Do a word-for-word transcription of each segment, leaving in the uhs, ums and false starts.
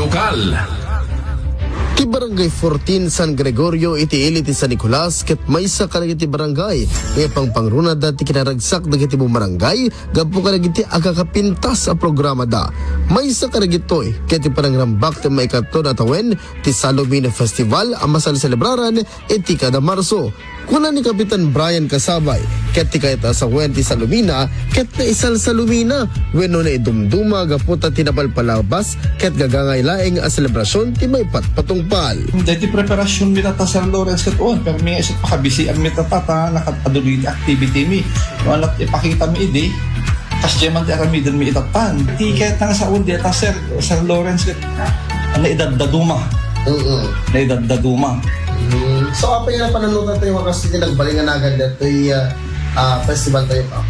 Lokal. Ti Barangay fourteen San Gregorio iti ili ti San Nicolas ket maysa kadagiti barangay nga ipangpangrunada ti kinaragsak dagiti bumarangay gapu kadagiti agkakapintas a programada. Maysa kadagitoy ket ti panangrambak ti maikatlo a tawen ti Salumina Festival a masalselebraran iti kada Marso. Kuna ni Kapitan Brian Kasabay, ket ti kayat a sawen ti Salumina ket naisalsalumina wenno naidumduma gapu ta ti napalpalabas ket gagangay laeng a selebrasion ti maipatpatungpal. Daydi preparasionmi ta, Sir Lawrence, ket on, permi nga isu pakabisianmi ta, ta, ta, nakadaloy ti activity mi. No, anat ipakitami idi, kasdiay man ti aramidenmi itatta. Ti kayat nga sawen dayta, Sir, Sir Lawrence, ket naidaddaduma. Mm. Naidaddaduma. Mm. So, apay nga napanunotan tayo nga kas iti nagbalinganagan datoy, ah, ah, festival tayo, Kap?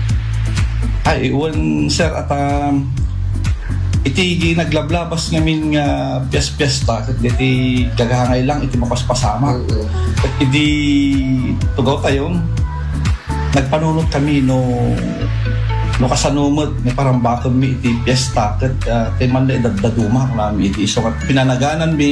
Ay, wen, sir, at, um, iti naglablabas ngamin nga pias-piesta, ket iti gagangay lang iti mapaspasamak. Mm. Ket idi tugaw tayo, nagpanunot kami no, no kasano met nga parambakenmi iti piesta ket, ah, ti man la idaddaduma kunami iti isu nga pinanagananmi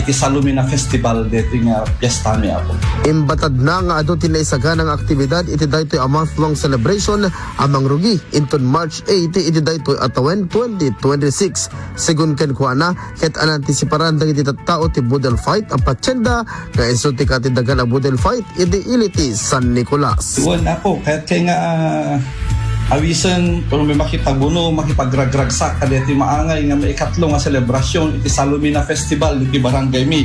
iti Salumina Festival daytoy nga piestami, Apo. Imbatadna nga adu ti naisagana nga aktibidad iti daytoy a month-long celebration a mangrugi inton March eight iti daytoy a tawen twenty twenty-six. Segun kenkuana, ket anantisiparan dagiti tattao ti boodle fight a patienda nga isu ti katindagan a boodle fight iti ili ti San Nicolas. Wen, Apo, kayat kay nga, ah, awisen, wenno makipaguno, makipagragragsak kadaytoy maangay nga maikatlo nga selebrasion iti Salumina Festival iti barangaymi.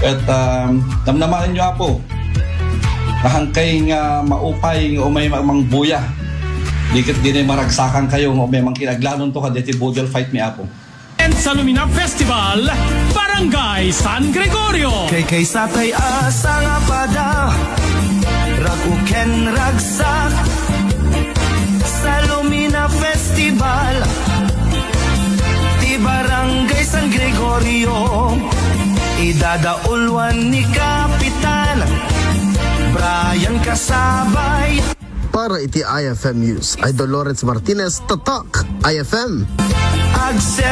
Ket, um, namnamaenyo, Apo, nga hankay nga maupay nga umay ma-, mangbuya. Di ket dinay maragsakankayo nga umay mangkinaglanonto kadaytoy boodle fight mi, Apo. Salumina Festival, Barangay San Gregorio. Kay kaysa tay a sangapada, raku ken ragsak. Salumina Festival, ti Barangay San Gregorio. Idadauluan ni Kapitan Brian Kasabay. Para iti I F M News, Idol Lawrence Martinez, Tatak I F M. Agser